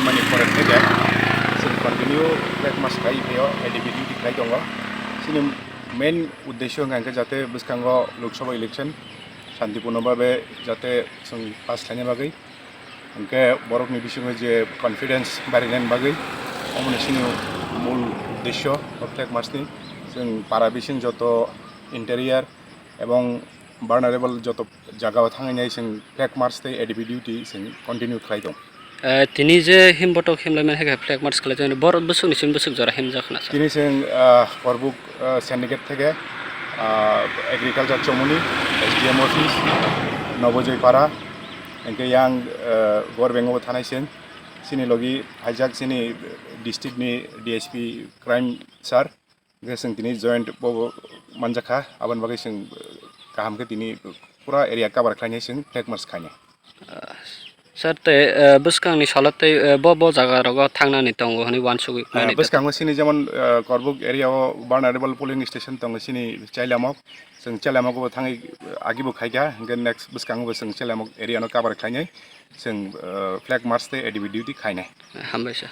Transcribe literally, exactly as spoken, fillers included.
Mani pore theke chwng continue flag march khai phaio, A D B duty khai tongo. Chini main uddesyo hwnkha hwnkhe jate bwskango Lok Sabha election shantiporno babe jate chwng pass khlaina bagwi, hwnkhe borokni bisingo je confidence barinani bagwi, omoni chini mul uddesyo o flag march ni. Chwng para bising joto interior ebong vulnerable joto jagao thangwi nai chwng flag march tei A D B duty chwng continue khlai tong. Eh, tini je himbotok himlaimani hai khe flag march khlai tong, bor bwswkni simi bwswk jora himjak khna sa. Tini chwng, ah, Korbuk, ah, Syndicate theke, ah, Agriculture Chomoni, S D M office, Nobojoy Para, hwnkhe yang, ah, Gorbengo thanai chwng, chini logi haijak chini district ni D S P crime sir. Hwnkhe chwng tini joint bo manjakha, aboni bagwi chwng kaham khe tini pura area cover khlainai chwng flag march khainai. Sir, tei, eh, bwskangni salo tei, eh, bo, bo jaga rogo thangnani tongo hwnwi uansugwi Eh, mani bwskango chini jemon, eh, Korbuk area o vulnerable polling station tongo chini Chailamok, chwng Chailamok bo thangwi, eh, agi bo khaikha, hwnkhe next bwskango bo chwng Chailamok area no cover khlainai chwng, eh, flag march tei A D B duty khainai. Hambai sir.